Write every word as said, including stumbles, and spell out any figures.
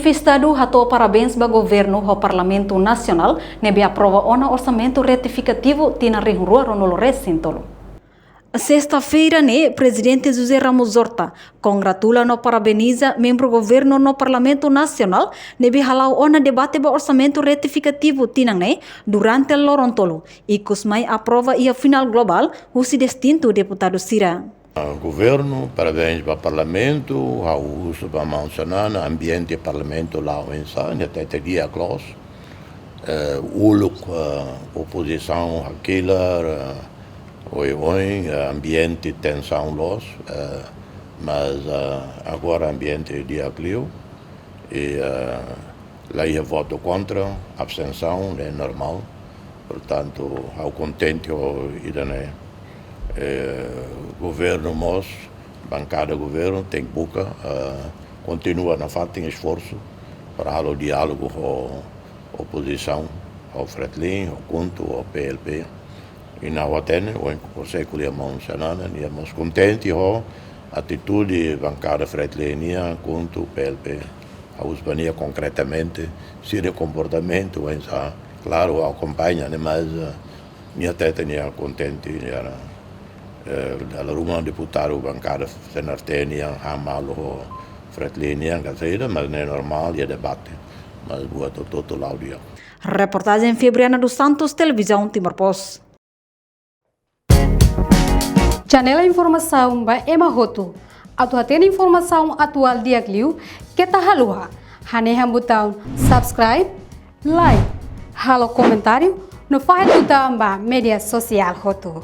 Estadu hato'o parabéns ba Governu ho Parlamentu Nasionál ne'ebé aprova ona orsamentu retifikativu tinan rihun rua ruanulu resin tolu. Sesta-feira ne'e, Prezidente José Ramos Horta kongratula no parabeniza membru Governu no Parlamentu Nasionál ne'ebé hala'o ona debate ba orsamentu retifikativu tinan ne'e durante loron tolu, ikus mai aprova iha final globál husi distintu deputadu sira. Ah, Governu, parabéns ba Parlamentu, ha'u husu ba maun Xanana, ambiente Parlamentu la'o oinsá, ne'e tete di'ak loos. Eh, uluk, eh, opozisaun hakilar, eh, oioin, eh, ambiente tensaun loos, eh, mas, eh, agora ambiente di'ak liu. I, eh, la iha votu kontra, abstensaun, ne'e normál. Portantu, ha'u kontente ho ida-ne'e. Eh, Governu mós, bankada Governu tenke buka, eh, kontinua nafatin esforsu para halo diálogu ho opozisaun, ho Fretilin, ho KHUNTO, ho P L P. I ha'u hatene, ohin konsege ko'alia ho maun Xanana, nia mós kontente ho atitude bankada Fretilin nian, KHUNTO, P L P. Ha'u husu ba nia konkretamente, sira-nia komportamentu oinsá, klaru, akompaña, ne'e, mas, eh, nia hatete nia kontente, nia, eh, dala ruma deputadu bankada C N R T nian han malu ho Fretilin nian, ka saida, mas ne'e normál, iha debate, mas buat hotu-hotu la'o di'ak. Reportajen Febriana dos Santos, Televizaun Timor Post. Janela informasaun ba ema hotu. Atu hatene informasaun atuál di'ak liu, keta haluha hanehan butaun subscribe, like, halo komentáriu, no fahe tutan ba média sosiál hotu.